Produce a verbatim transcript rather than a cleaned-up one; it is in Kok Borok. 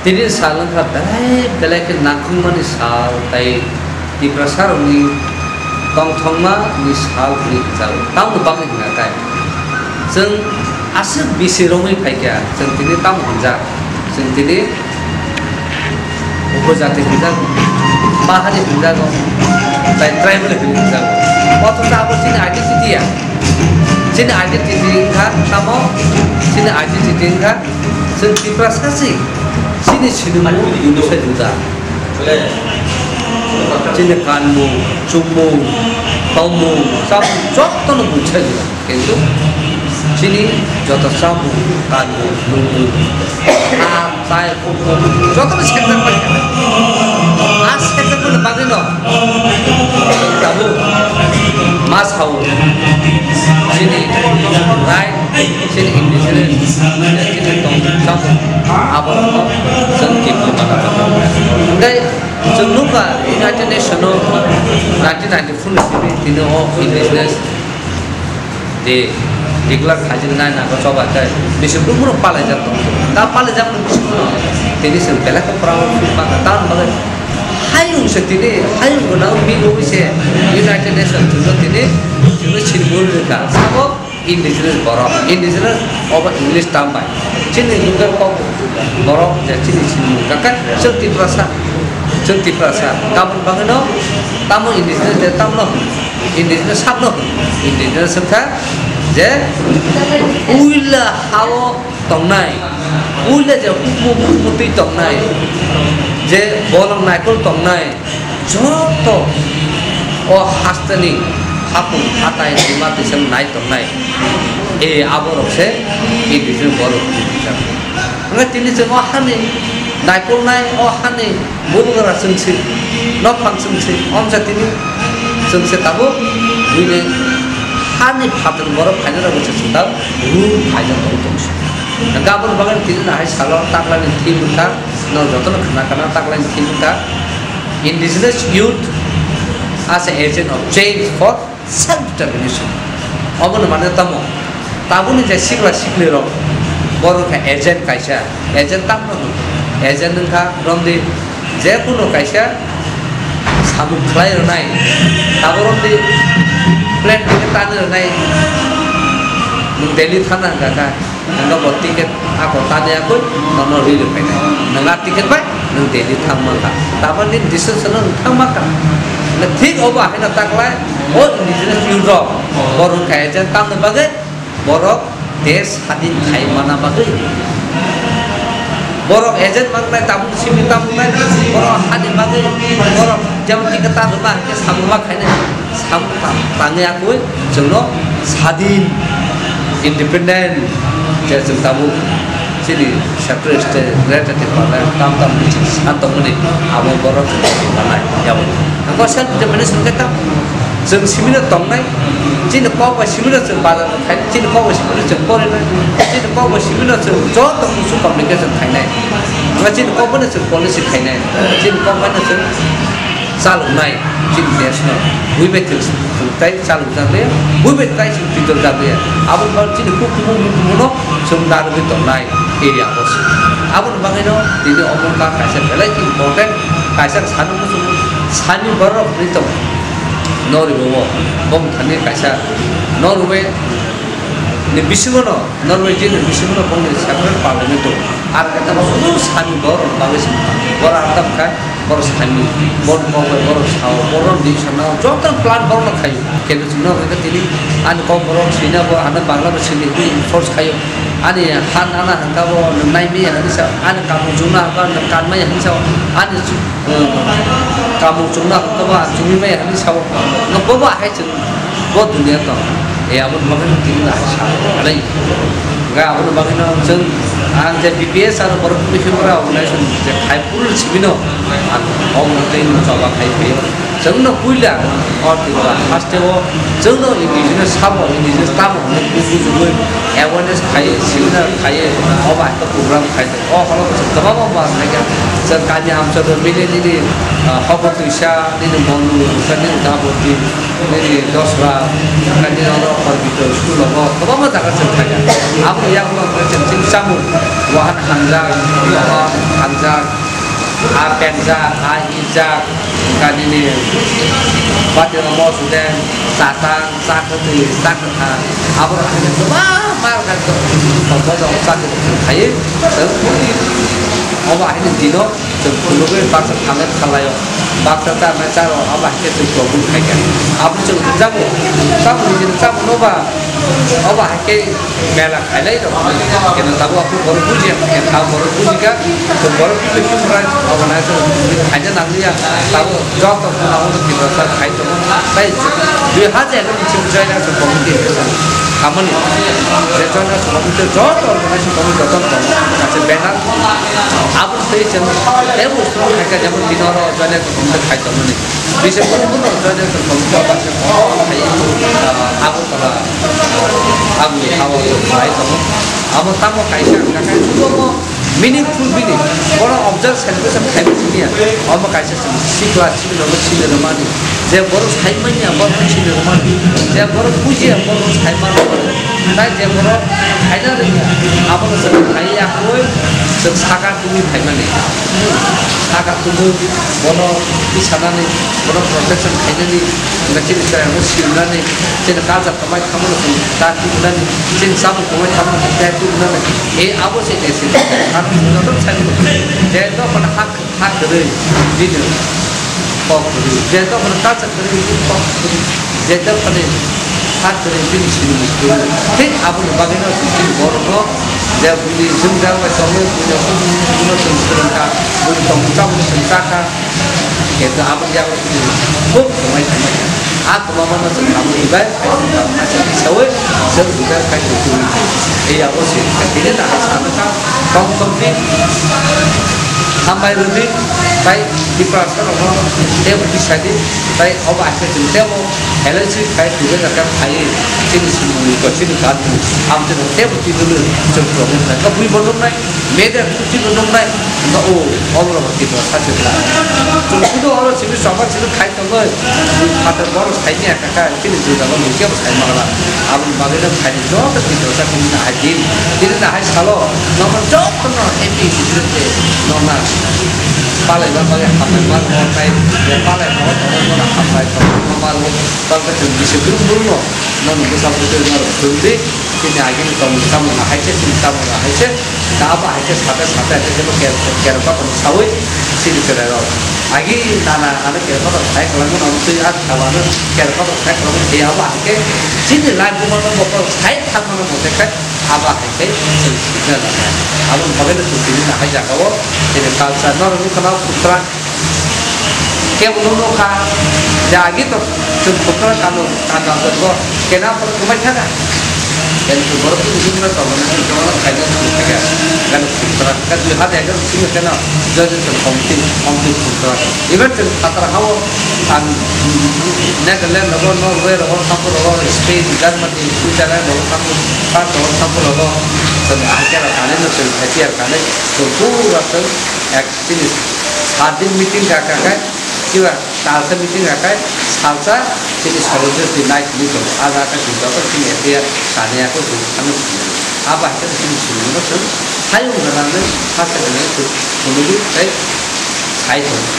Tini sal wngkha belai belai khe nangkukmani sal tei Tiprasarokni tongthokmani sal hwnwi hwnjago. Tamoni bagwi hwnkha khe chwng aswk bisi romwi phaikha, chwng tini tamo hwnjak? Chwng tini upojati hwnjago, bahari hwnjago, tei tribal hwnwi hwnjago. Othocho abo chini identity ya. Chini identity wngkha tamo? Chini identity wngkha chwng Tiprasa se. Chini sinimung buisa juda. Chini kanmung, chumung, tongmung, chamung jotono buisa juda. Kintu chini joto chamung, kanmung, nungmung, ha, tai, hukmung, jotono sekjak bai kha. A sekjakmani bagwino tabuk ma sao chini right, chini indigenous, chini tong chamung, abono chwng kipung mana. Hwnkhe chwng nukha United Nation o nineteen ninety-four ni simi tini o indigenous de declare khaijak nai nangkha choba khe bisi bumung rok palaijak tongo. Ta palaijak no bisi bono tini chwng belai khe proud feel kha. Tamoni bagwi hayung se tini hayung gwnang bini bagwi se United Nations chwngno tini chwngno sinimung rwkha. Sabo indigenous borok, indigenous obo English term bai. Chini local kok borok je chini sinimung rwkha khe chwng Tiprasa, chwng Tiprasa. Tamoni bagwino tamo indigenous de tamno hwn, indigenous sabno hwn, indigenous wngkha je puila hao tongnai, puila je hukmu mukmu twi tongnai, je bolong naikol tongnai, joto o hasteni hapung hatai twima twisang nai tongnai, e aborok se indigenous borok hwnwi rijak. Hwnkhai tini chwng o hani naikolnai, o hani bubagra chwng se, nokphang chwng se, omsa tini chwng se tabuk buini hani phatar borok phainai rokbo se chwng tabuk rule khaijak tong tong se. Hwnkhe aboni bagwi tini no hai salo taklani theme wngkha, no jotono khna khna taklani theme wngkha indigenous youth as a agent of change for self determination. Obono mane tamo? Tabukni je sikla siklirok, borok khe agent kaisa, agent tamno hwn? Agent wngkha romdi jekunu kaisa samung khlai rwnai, tabuk romdi plane ticket tani rwnai, nwng Delhi thana hwnkha kha. Nwng bo ticket ako tani yakui, nono rwi rwi phainai. Nwng a ticket bai nwng Delhi thang mankha. Tabuk nini decision no nwng thang mankha. Na thik obo haino taklai, o indigenous youth rok, borok wngkha agent tamni bagwi, borok desh sadin khai mana bagwi. Borok agent mangnai tabuk simi tabuk nai, borok hani bagwi, borok jemon ticket ta rwma hwnkhe samung ma khainai. Samung ta-, tangwi yakui chwngno sadin, independent, je chwng tabuk chini separate state, Greater Tipraland, tam tam chwng sa tongmani abo borok chwng manai yabo. Ang self determination khe tam chwng simino tongnai, chini kok bai simino chwng bazar khai, chini kok bai simino chwng porinai, chini kok bai simino chwng joto kusu communication khainai. Ang chini kok bai chwng policy khainai, chini kok bai chwng chaloknai chini desh no bui bai thwng thwng tai chalokjak le, bui bai tai chwng twitorjak le. Aboni bagwi chini kuk kumu mukhumu no chwng narwgwi tongnai area o se. Aboni bagwi no tini omo wngkha kaisa belai khe important, kaisa sani muchung sani borok rwi tong. Norway o bong thani kaisa Norway ni bisingo no Norway ni bisingo no bongni separate parliament o. Ar ekta sudu sani borok bagwi se borok ar tam khai. Borok sani, borok kok bai borok sao, borok ni sana, joto plan borok no khayo. Kendo chwng no hwnkhe tini ani kok borok sina bo, ano Bangla bo sini, force khayo. Ani han ana hwnkha bo, nwng nai maya hinwi sao, ani kamung chwngno hwnkha, nwng kan maya hinwi sao, ani chu-, eh, kamung chwngno hwnkha bo, ang chumui maya hinwi sao. Nwng bobo ahai chwng bo dunia tong. E aboni bagwi no tini no hai sa, alai. Hwnkhe aboni bagwi no chwng, ang je B P S aro borok tumi khe ora organization je khai purul simi no, ang omo tei no choba khai phaio. Chwng no puila o Tripura haste o chwng no indigenous sabo, indigenous tamo hwnwi bujugwi awareness khai, seminar khai, obo hai program khai. O horo chwng kwbangma ma khaikha. Chwng kami amchoro mili nini, ah, hobo twisa, nini Mondu, nini Daboti, nini Dosra, nini oro Horbito school rogo kwbangma jaga chwng khaikha. Aboni yakung ang chwng chini chamung, wahan hamjak, wahan hamjak, a penjak, a hijak, wngkha nini bati rogo sudeng, chatang, Cha kwtwi, cha kwthar, abo rok haino kwbangma rok haino tok tok bojok cha kwtwi khaiwi chwng obo haino dino chwng phunugwi baksa thangnai kha laio. Baksa charnai cha rok abo hai khe chwng tongwi khaikha. Abo chwng rwjago, tamo nini chamo noba obo hai khe mela khailai rok. Keno tabuk borok bujiya, keno tabuk borok bujikha, chwng borok bujiya khe obo nai chwng khaina nangliya, tabuk joto phano abo Tiprasa khai tongo. Tei dui hajar egaroh ni simi Joint Action Committee hinwi samani je Joint Action Committee joto organization committee joto tongo. Kaisa banner abo tei chwng tebo strong khaikha jemon bini oro Joint Action Committee khai tongmani. Bise kunu kunu Joint Action Committee abo se khai abo tola abo ni hawa khai tongo. Abo tamo kaisa wngkha khe meaningful bini, bono observe celebration khaima simi ya. Omo kaisa chwng sikla chini rokno sini rwmani, je borok sai manya borokno sini rwmani, je borok bujiya borokno sai mano. Tai je borok khaina rwngya, abono chwng khai yakwi chwng saka tungwi phaimani. Saka tungwi bono tisanani, bono protection khainani, hwnba chini chwrairokno sinani, chini culture tongmai tamo chwng ta tubunani, chini chamung tongmai tamo chwng ta tubunani. E abo se de se. Aro chwng joto sai mano. Je dophano hak, hak kwrwi bini kok kwrwi. Je dophano culture kwrwi bini kok kwrwi. Je dophani hak kwrwi bini sinimung kwrwi. Thik aboni bagwino chwng chini borokno je bini jwngjal bai tongwi buino buino chwng swrwngkha. Bini tongmung chamung chwng chakha. Khe to abo yago chini kok kwmai tongmani. A kwmamano chwng abo ibai, asa isawi, chwng ibai khai tongwi. Ei abo se, tini ta asa nokha, tong tong di, hambai rwdi, tai Tiprasa rokno tebo tisadi, tai obo ase chwng tebo, L I C khai tongwi nokha phaiwi, chini swngmung ko chini kanmung, abo chwng tebo tini chwng problem nai, kabui bodol nai. Media kuchino nuknai, no, o, oborok Tiprasa se bwla. Chwng kudo oro simi chopar simi khai tongoi, phatar borok saini aka kha, chini jwdalo nukya bo sai magala. Aboni bagwi no khaini joto Tiprasa tini nahai din, tini nahai salo, nono joto no happy hijrete nona. Palai ba bagwi hambai ma rwknai, palai ma rwknai, hambai ma rwknai, palka chwng bisi brum brum no, nono bwsa bwtwi no rwkdi, tini agini tongmung chamung nahai se, tini chamung nahai se. Da abo hai khe sata sata hai khe bo ker-, kerok kotor sawi chini chwrai rok. Agi nana ano kerok kotor sai kwlangma no twi a salo ano kerok kotor sai kwlangma tei abo hai khe chini life bo mano bo kotor sai thangmano bo khe abo hai khe chwng sina nana. Abo bagwi no chwng tini nahai jaga o chini culture no rwngkha no putra. Kebo no nukha, je agi to chwng putra kano, kano chwng bo kena por kwmai thana. Ken chwng borok ni bujung na tong na, chwng tong na khaina chwng thaka. Kano putra, ka dui hat ekar simi kena, jojo chwng committee, committee putra. Even chwng patra hao, ang Netherlands rogo, Norway rogo, thampur rogo, Spain, Germany, Switzerland rogo, thampur, France rogo, thampur rogo, chwng ahai kera kanai no chwng, F I R kanai, chwng pura chwng, ek Chini sat din meeting kha kha khai, kiba talsa meeting kha khai, salsa chini soldier di nai simi tongo. A jaga chini joto chini F I R kani ako chini ano simi. Abo hai khe chini simi no chwng hayung gana le hasa gana chwng phunugwi tei sai tongo.